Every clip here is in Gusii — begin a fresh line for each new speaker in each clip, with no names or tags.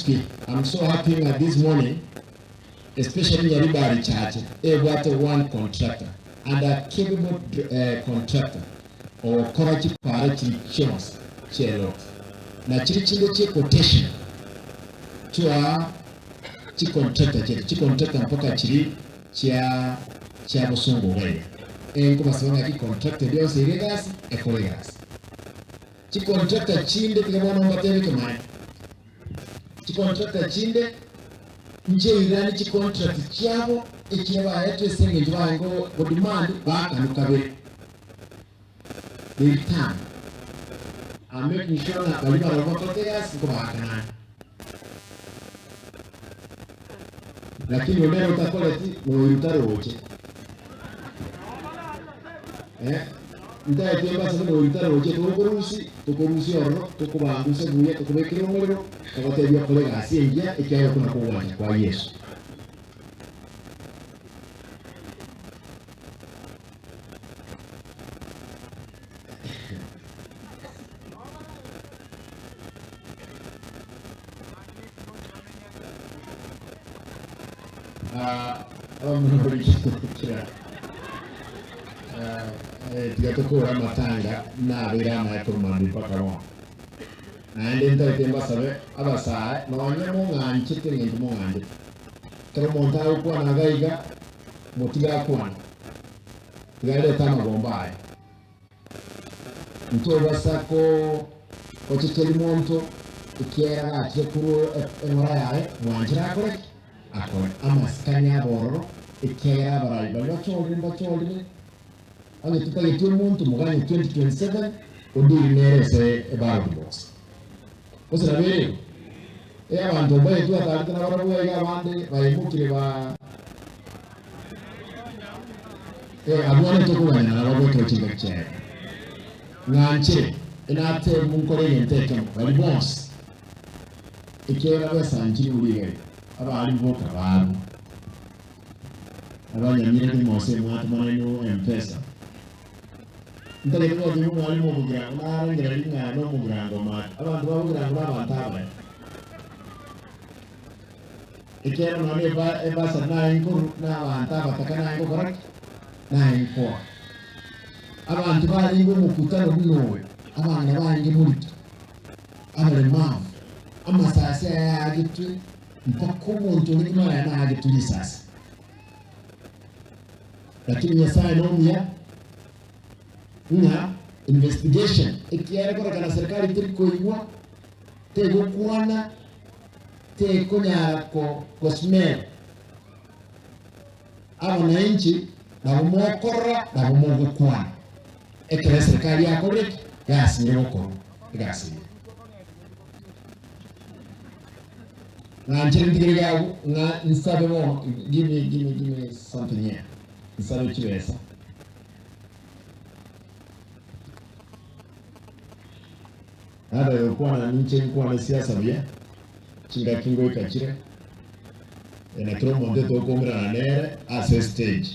chionsi pi, I'm so happy ng'a this morning especially Nyaribari Chache ebwate one contractor and a capable contractor ogokora chipara chiri chionsi chielot na chiri chinde chie quotation twa chicontractor chiaito chicontractor mpaka chiri chia chia bosongo iga iga enkobasaba ng'aki contractor eria yonsi ere egasi ekore egasi. Chicontractor chinde tiga bono mbatebie ekemanyererio. Chicontractor chinde nchiairanie chicontract chiabo echiria baetwe ase eng'encho barenge go demand baakanwe kabere. They return. I'm making sure ng'a baria barabwo bakorete egasi nkobaakanane. Lakini onde ere otakoreti noyoria otaroche. Eh, ntaetie mbasabe noyoria otaroche togokorusi, tokorusia ororo, tokobangusa buya, tokobekera omorero, togotebia okore egasi engiya ekiagera okwo nakwo ogwancha kwa Yeso. Tiga tokore amatanga nabeire amaye korwa mambia mpaka bono. Naende ntagete mbasabe abasae nonye mong'anchete eng'encho mong'anchete. Ekero omonto agokwana iga iga, motige akwane, tiga arete amagombo aye. Ntobasa gochecheria monto, ekiagera gachire korwa eng'ora yaye, mwanchire akore ki? Akore. Amasikani abe ororo, ekiagera abarai baria bachorire mbachorire, onye totageti omonto moganye 2027 odiri nere ase eballot box. Gose nabo ere igo? Eh abanto mbaye twatarete nabarabwo iga abande baimokire ba Eh abwo nere tokoganya nabarabwo ekero chingaki chiaye. Ng'anche enatebwe nkore egento ekemo baria bonsi ekiagera besanchiri buna iga iga abarimu boka barwe abanyamira nimose mwatomana ino mpesa. Ntagete gotebia omwalimu o Bogirango narengereria ng'a nomogirango omate. Abanto ba Bogirango nabanto abaya. Ekiagera nonya eba ebasari naye nkoru nabanto abataka naye ngokora ki? Naye nkoa. Abanto barenge omokutano buna oyo, abang'ina barenge morito, abaremavu, amasasi aya aagetwe mpaka omonto onde kimara aye naagetwe risasi. Lakini Nyasaye nomuya ng'a investigation ekiagera korekana serikali teri koigwa, tegokwana, tekonyara ko gosmell abananchi nabo mokorora nabo mogokwana ekero eserikali yakorire ki? Yasire gokorwa egasi eye. Ng'anchire ntigere iga abwo, ng'a nsabe bono, give me, give me, give me something here, nsabe chibesa. Nataete gokwana ninche nkwane siasa buya, chingaki ngoika chire, eh, na kera omonto etokoumerana nere ase estage.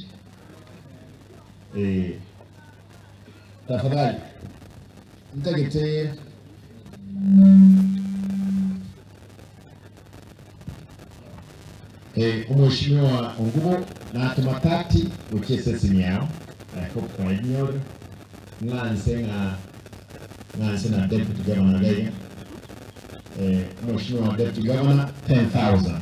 Eh, tafadhali ntagete Eh, omweshimiwa Ongubo natoma 30 gochia ase esimi yao I hope kwayinyore ng'anse ng'a ng'anse na deputy governor gaiga eh, omweshimiwa deputy governor 10000.